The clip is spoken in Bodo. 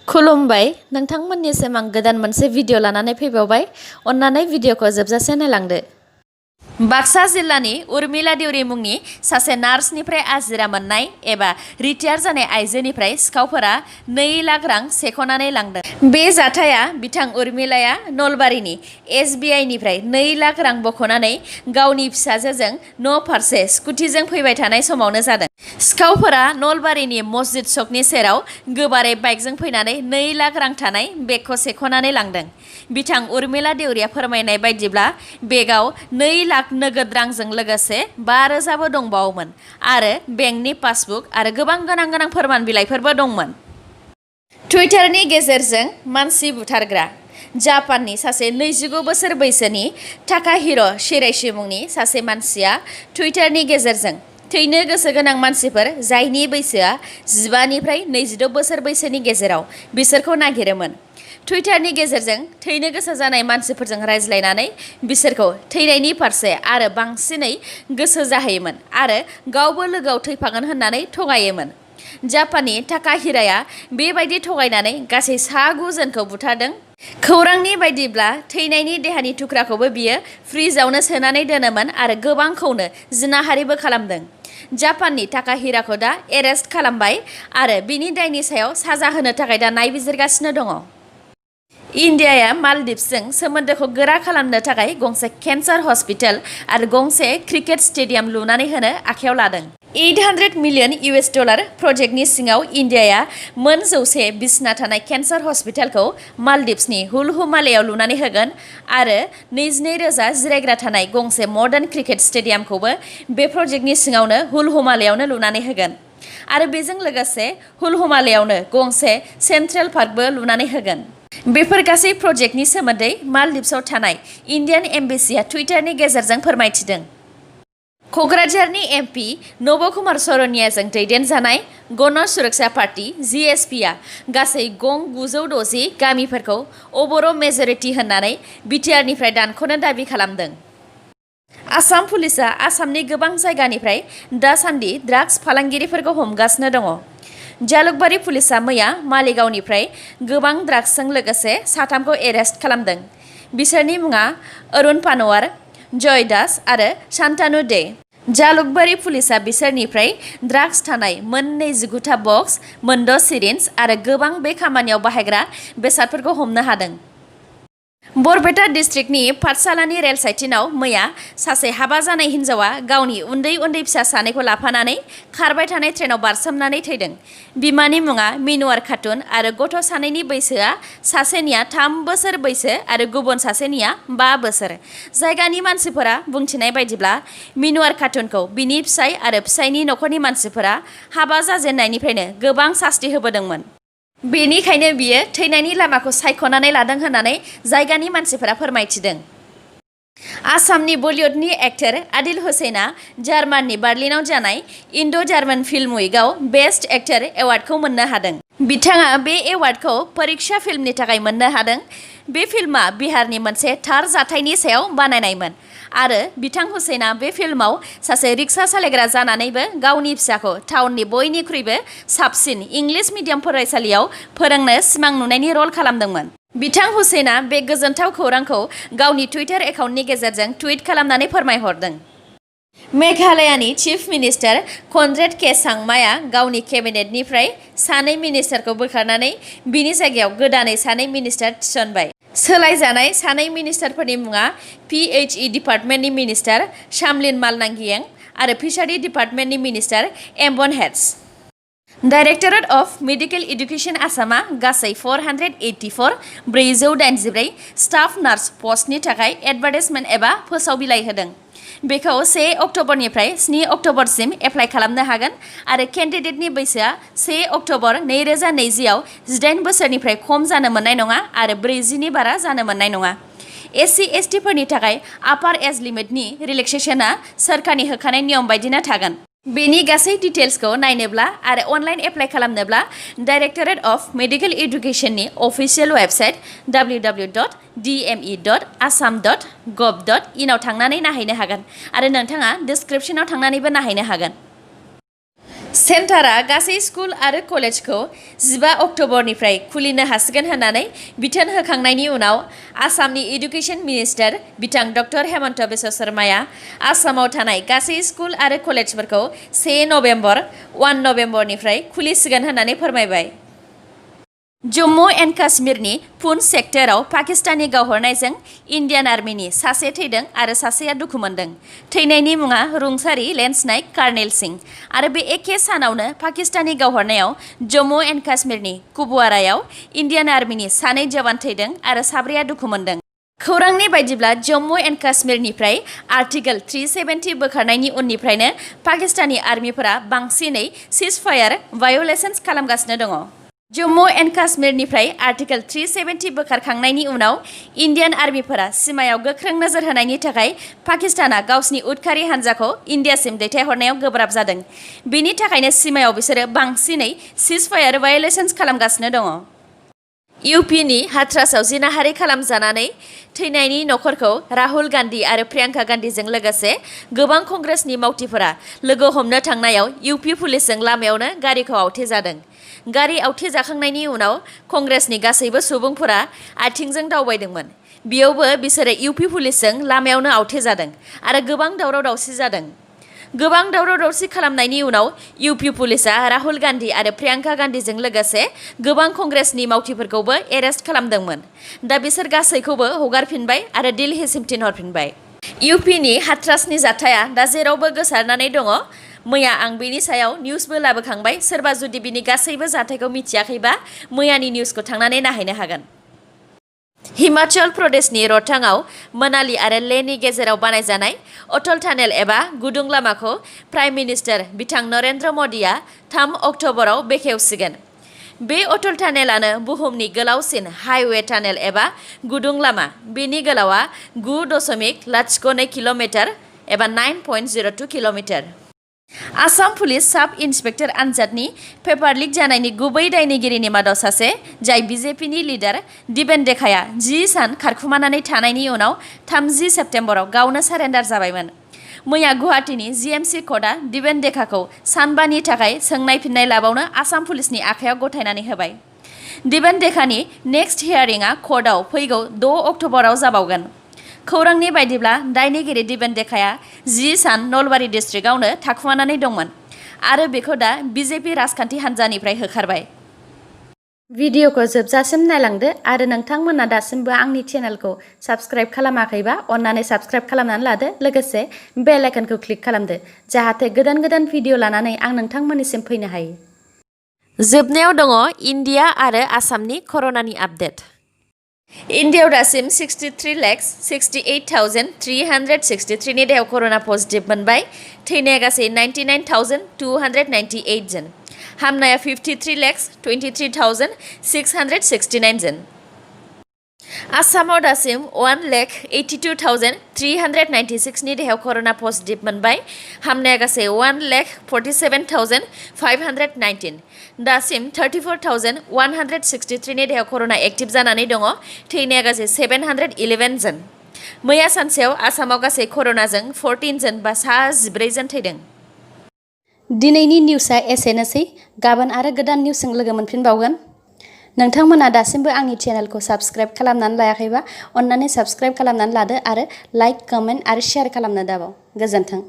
खुलुमबाय नोंथांमोननिसिम आं गोदान मोनसे भिडिअ लानानै फैबावबाय। अन्नानै भिडिअखौ जोबजासे नायलांदो। बाक्सा जिल्लानि उर्मिला देउरि मुंनि सासे नार्सनिफ्राय आजिरा मोननाय एबा रिटायार जानाय आइजोनिफ्राय सिखावफोरा 2 लाख रां सेख'नानै लांदों। बे जाथाया बिथां उर्मिलाया नलबारिनि SBI निफ्राय 2 लाख रां बख'नानै गावनि फिसाजोजों न' फारसे स्कुटिजों फैबाय थानाय समावनो जादों। सिखावफोरा नलबारिनि मस्जिद सकनि सेराव गोबारै बाइकजों फैनानै 2 लाख रां थानाय बेगखौ सेख'नानै लांदों। बिथां उर्मिला देउरिया फोरमायनाय बायदिब्ला बेगाव 2 लाख नोगोद रांजों लोगोसे 5,000बो दंबावोमोन आरो बेंकनि पासबुक आरो गोबां गोनां फोरमान बिलाइफोरबो दंमोन। टुइटारनि गेजेरजों मानसि बुथारग्रा जापाननि सासे 29 बोसोर बैसोनि ताकाहिरो शिराइशी मुंनि सासे मानसिया टुइटारनि गेजेरजों थैनो गोसो गोनां मानसिफोर जायनि बैसोआ 15 निफ्राय 26 बोसोर बैसोनि गेजेराव बिसोरखौ नागिरोमोन। टुइटारनि गेजेरजों थैनो गोसो जानाय मानसिफोरजों रायज्लायनानै बिसोरखौ थैनायनि फारसे आरो बांसिनै गोसो जाहोयोमोन आरो गावबो लोगोआव थैफागोन होननानै थगायोमोन। जापाननि ताकाहिराया बेबायदि थगायनानै गासै 9 जनखौ बुथारदों। खौरांनि बायदिब्ला थैनायनि देहानि थुख्राखौबो बियो फ्रिजआवनो सोनानै दोनोमोन आरो गोबांखौनो जिनाहारिबो खालामदों। जापाननि ताकाहिराखौ दा एरेस्ट खालामबाय आरो बिनि दायनि सायाव साजा होनो थाखाय दा नायबिजिरगासिनो दङ। इन्डियाया मालदीव्सजों सोमोन्दोखौ गोरा खालामनो थाखाय गंसे केन्सार हस्पिटाल आरो गंसे क्रिकेट स्टेडियाम लुनानै होनो आखायाव लादों। $800 मिलियन प्रजेक्टनि सिङाव इन्डियाया मोन 100 बिसना थानाय केन्सार हस्पिटालखौ मालदीव्सनि हुलहुमालेयाव लुनानै होगोन आरो 22,000 जिरायग्रा थानाय गंसे मडार्न क्रिकेट स्टेडियामखौबो बे प्रजेक्टनि सिङावनो हुलहुमालेयावनो लुनानै होगोन आरो बेजों लोगोसे हुलहुमालेयावनो गंसे सेन्ट्रेल पार्कबो लुनानै होगोन। बेफोर गासै प्रजेक्टनि सोमोन्दै मालदीव्सआव थानाय इन्डियान एम्बेसिया टुइटारनि गेजेरजों फोरमायथिदों। क'क्राझारनि MP नब कुमार सरनियाजों दैदेनजानाय गण सुरक्षा पार्टी GSPआ गासै गं 960 गामिफोरखौ अबर' मेजरिटि होननानै बिटिआरनिफ्राय दानख'नो दाबि खालामदों। आसाम पुलिसआ आसामनि गोबां जायगानिफ्राय दासान्दि ड्राग्स फालांगिरिफोरखौ हमगासिनो दङ। जालुकबारि पुलिसआ मैया मालिगावनिफ्राय गोबां ड्राग्सजों लोगोसे 3खौ एरेस्ट खालामदों। बिसोरनि मुङा अरुण पानवार, जय दास आरो शान्तानु दे। जालुकबारि पुलिसआ बिसोरनिफ्राय ड्राग्स थानाय मोन 29 बक्स, मोन 6 सिरिन्ज आरो गोबां बे खामानियाव बाहायग्रा बेसादफोरखौ हमनो हादों। बरपेटा डिस्ट्रिक्टनि पाठशालानि रेल साइटिनाव मैया सासे हाबा जानाय हिन्जावा गावनि उन्दै फिसा सानैखौ लाफानानै खारबाय थानाय ट्रेनाव बारसोमनानै थैदों। बिमानि मुङा मिनुवार खातुन आरो गथ' सानैनि बैसोआ सासेनिया 3 बोसोर बैसो आरो गुबुन सासेनिया 5 बोसोर। जायगानि मानसिफोरा बुंथिनाय बायदिब्ला मिनुवार खातुनखौ बिनि फिसाय आरो फिसायनि नखरनि मानसिफोरा हाबा जाजेननायनिफ्रायनो गोबां सास्ति होबोदोंमोन। बेनिखायनो बियो थैनायनि लामाखौ सायख'नानै लादों होननानै जायगानि मानसिफोरा फोरमायथिदों। आसामनि बलिउडनि एक्टर आदिल हुसैना जार्माननि बार्लिनाव जानाय इन्ड'-जार्मान फिल्म उइकआव बेस्ट एक्टर एवार्डखौ मोननो हादों। बिथाङा बे एवार्डखौ परीक्षा फिल्मनि थाखाय मोननो हादों। बे फिल्मआ बिहारनि मोनसे थार जाथायनि सायाव बानायनायमोन आरो बिथां हुसैना बे फिल्माव सासे रिक्सा सालायग्रा जानानैबो गावनि फिसाखौ टाउननि बयनिख्रुइबो साबसिन इंलिश मिडियाम फरायसालियाव फोरोंनो सिमां नुनायनि रल खालामदोंमोन। बिथां हुसैना बे गोजोनथाव खौरांखौ गावनि टुइटार एकाउन्टनि गेजेरजों टुइट खालामनानै फोरमायहरदों। मेघालयानि चिफ मिनिस्टार कनरेड के सांमाया गावनि केबिनेटनिफ्राय 2 मिनिस्टारखौ बोखारनानै बिनि जायगायाव गोदानै 2 मिनिस्टार थिसनबाय। सोलायजानाय 2 मिनिस्टारफोरनि मुङा PHE डिपार्टमेन्टनि मिनिस्टार शामलिन मालनांगियें आरो फिसारि डिपार्टमेन्टनि मिनिस्टार एम्बन heads. Directorate of medical education आसामआ गासै 484 स्टाफ नार्स पस्टनि थाखाय एडभार्टाइजमेन्ट एबा फोसाव बिलाइ होदों। बेखौ 1 अक्ट'बरनिफ्राय 7 अक्ट'बरसिम एप्लाइ खालामनो हागोन आरो केन्डिडेटनि बैसोआ 1 अक्ट'बर 2020 आव 18 बोसोरनिफ्राय खम जानो मोननाय नङा आरो 40 नि बारा जानो मोननाय नङा। SC/ST फोरनि थाखाय आपार एज लिमिटनि रिलेक्सेसनआ सोरखारनि होखानाय नियम बायदिनो थागोन। बेनि गासै डिटेल्सखौ नायनोब्ला आरो अनलाइन एप्लाइ खालामनोब्ला डाइरेक्टरेट अफ मेडिकेल एडुकेशननि अफिसियेल वेबसाइट www.dme.assam.gov.in आव थांनानै नायहैनो हागोन आरो नोंथाङा डिस्क्रिप्शनाव थांनानैबो नायहैनो हागोन। सेन्टारा गासै स्कुल आरो कलेजखौ 15 अक्ट'बरनिफ्राय खुलिनो हासिगोन होननानै बिथोन होखांनायनि उनाव आसामनि एडुकेशन मिनिस्टार बिथां डक्टर हेमन्त बिश्व शर्माया आसामाव थानाय गासै स्कुल आरो कलेजफोरखौ 1 नभेम्बरनिफ्राय खुलिसिगोन होननानै फोरमायबाय। जम्मु एन्ड काश्मीरनि पुन्च सेक्टराव पाकिस्तानी गावहरनायजों इन्डियान आर्मिनि सासे थैदों आरो सासेया दुखु मोनदों। थैनायनि मुङा रुंसारि लेन्स नाइक कार्नेल सिंह आरो बे एखे सानावनो पाकिस्तानी गावहरनायाव जम्मु एन्ड काश्मीरनि कुपवारायाव इन्डियान आर्मिनि 2 जवान थैदों आरो 7 दुखु मोनदों। खौरांनि बायदिब्ला जम्मु एन्ड काश्मीरनिफ्राय आर्टिकल 370 बोखारनायनि उननिफ्रायनो पाकिस्तानी आर्मिफोरा बांसिनै सिजफायार भायलेसन्स खालामगासिनो दङ। जम्मु एन्ड काश्मीरनिफ्राय आर्टिकल 370 बोखारखांनायनि उनाव इन्डियान आर्मिफोरा सिमायाव गोख्रों नोजोर होनायनि थाखाय पाकिस्ताना गावसिनि उदखारि हान्जाखौ इन्डियासिम दैथायहरनायाव गोब्राब जादों। बेनि थाखायनो सिमायाव बिसोरो बांसिनै सिजफायार भायलेसन्स खालामगासिनो दङ। इउपिनि हाथ्रासआव जिनाहारि खालामजानानै थैनायनि नखरखौ राहुल गान्धी आरो प्रियंका गान्धीजों लोगोसे गोबां कंग्रेसनि मावथिफोरा लोगो हमनो थांनायाव इउपि पुलिसजों लामायावनो गारिखौ आवथेजादों। गारि आवथेजाखांनायनि उनाव कंग्रेसनि गासैबो सुबुंफोरा आथिंजों दावबायदोंमोन। बेयावबो बिसोरो इउपि पुलिसजों लामायावनो आवथेजादों आरो गोबां दावराव दावसि जादों। गोबां दावराव दावसि खालामनायनि उनाव इउपि पुलिसआ राहुल गान्धी आरो प्रियंका गान्धीजों लोगोसे गोबां कंग्रेसनि मावथिफोरखौबो एरेस्ट खालामदोंमोन। दा बिसोर गासैखौबो हगारफिनबाय आरो दिल्लीसिम थिनहरफिनबाय। इउपिनि हाथ्रासनि जाथाया दा जेरावबो गोसारनानै दङ। मैया आं बेनि सायाव निउसबो लाबोखांबाय। सोरबा जुदि बिनि गासैबो जाथायखौ मिथियाखैबा मैयानि निउसखौ थांनानै नायहैनो हागोन। हिमाचल प्रदेशनि रोहतांआव मनाली आरो लेहनि गेजेराव बानायजानाय अटल टानेल एबा गुदुं लामाखौ प्राइम मिनिस्टार बिथां नरेन्द्र मदिआ 3 अक्ट'बराव बेखेवसिगोन। बे अटल टानेलानो बुहुमनि गोलावसिन हाइवे टानेल एबा गुदुं लामा। बेनि गोलावआ 9.02 किल'मिटार एबा 9.02 किल'मिटार। आसाम पुलिस साब इन्सपेक्टर आनजादनि पेपार लिक जानायनि गुबै दायनिगिरिनि मादाव सासे, जाय बिजेपिनि लिडार दिबेन देखाया 10 सान खारखुमानानै थानायनि उनाव 30 सेप्तेम्बराव गावनो सारेन्डार जाबायमोन। मैया गुवाहाटीनि जिएमसि कर्टआ दिबेन देखाखौ सानबानि थाखाय सोंनाय फिननाय लाबावनो आसाम पुलिसनि आखायाव गथायनानै होबाय। दिबेन देखानि नेक्स्ट हियारिंआ कर्टआव फैगौ 6 अक्ट'बराव जाबावगोन। खौरांनि बायदिब्ला दायनिगिरि दिबेन देखाया 10 सान नलबारि डिस्ट्रिक्टआवनो थाखुमानानै दंमोन आरो बेखौ दा बिजेपि राजखान्थि हान्जानिफ्राय होखारबाय। भिडिअखौ जोबजासिम नायलांदो आरो नोंथांमोना दासिमबो आंनि चेनेलखौ साबस्क्राइब खालामाखैबा अन्नानै साबस्क्राइब खालामनानै लादो, लोगोसे बेल आइकनखौ क्लिक खालामदो जाहाथे गोदान गोदान भिडिअ लानानै आं नोंथांमोननिसिम फैनो हायो। जोबनायाव दङ इन्डिया आरो आसामनि कर'नानि आपडेट। इन्डियायाव दासिम 63,68,363 नि देहायाव कर'ना पजिटिभ मोनबाय। थैनाया गासै 99,298 जन। हामनाया 53,23,669 जन। आसामाव दासिम 1,82,396 नि देहायाव कर'ना पजिटिभ मोनबाय। हामनाया गासै 1,47,519। दासिम 34,163 नि देहायाव कर'ना एक्टिभ जानानै दङ। थैनाया गासै 711 जन। मैया सानसेयाव आसामाव गासै कर'नाजों 14 जन बा 14 जन थैदों। दिनैनि निउसआ एसेनोसै। गाबोन आरो गोदान निउसजों लोगो मोनफिनबावगोन। नोंथांमोना दासिमबो आंनि चेनेलखौ साबस्क्राइब खालामनानै लायाखैबा अन्नानै साबस्क्राइब खालामनानै लादो आरो लाइक, कमेन्ट आरो शेयार खालामनो दाबाव। गोजोन्थों।